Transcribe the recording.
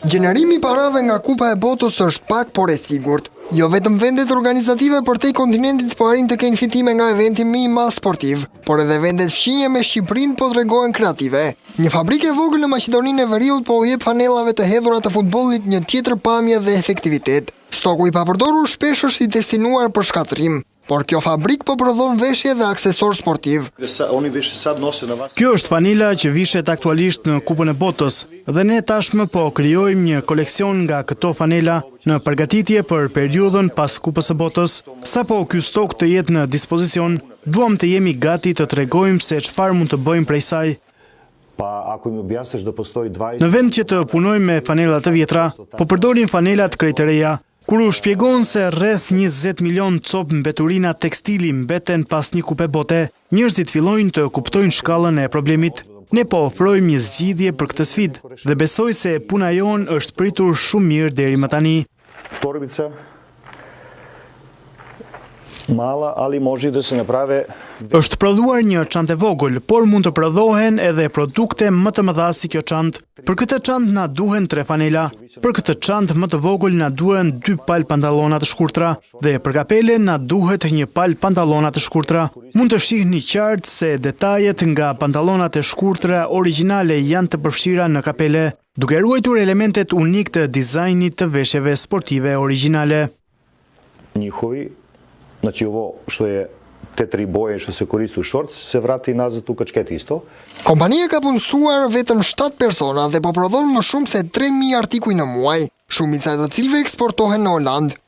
Gjenerimi i parave nga Kupa e Botës është pak por e sigurt. Jo vetëm vendet organizative përtej kontinentit po arrijnë të kenë fitime nga eventi më i madh sportiv, por edhe vendet fqinje me Shqipërinë po tregohen kreative. Një fabrikë e vogël në Maqedoninë e Veriut po u jep fanellave të hedhura të futbollit një tjetër pamje dhe efektivitet. Stoku i papërdorur shpesh është i destinuar për shkatërrim. Por kjo fabrikë po prodhon veshje dhe aksesorë sportivë. Kjo është fanela që vishet aktualisht në Kupën e Botës dhe ne tashmë po krijojmë një koleksion nga këto fanela në përgatitje për periudhën pas Kupës së Botës. Sapo ky stok të jetë në dispozicion, duam të jemi gati të tregojmë se çfarë mund të bëjmë prej saj. Në vend që të punojmë me fanella të vjetra, po përdorim fanelat krejt të reja. Kur u shpjegon se rreth 20 milionë copë mbeturina tekstili mbeten pas një kupe bote, njerëzit fillojnë të kuptojnë shkallën e problemit. Ne po ofrojmë një zgjidhje për këtë sfidë dhe besoj se puna jonë është pritur shumë mirë deri më tani. Torbica mala, ali može da se naprave Është prodhuar një çantë e vogël, por mund të prodhohen edhe produkte më të mëdha si kjo çantë. Për këtë çantë na duhen tre fanela. Për këtë çantë më të vogël na duhen dy palë pantallona të shkurtra dhe për kapele na duhet një palë pantallona të shkurtra. Mund të shihni qartë se detajet nga pantallonat e shkurtra origjinale janë të përfshira në kapele, duke ruajtur elementet unikë të dizajnit të veshjeve sportive origjinale. Njihovi, znači ovo što je te tri boje što se koristi u shorts, se vrati nazad u kačket isto. Kompania ka punësuar vetëm 7 persona dhe po prodhon më shumë se 3000 artikuj në muaj, shumica e të cilëve eksportohen në Holandë.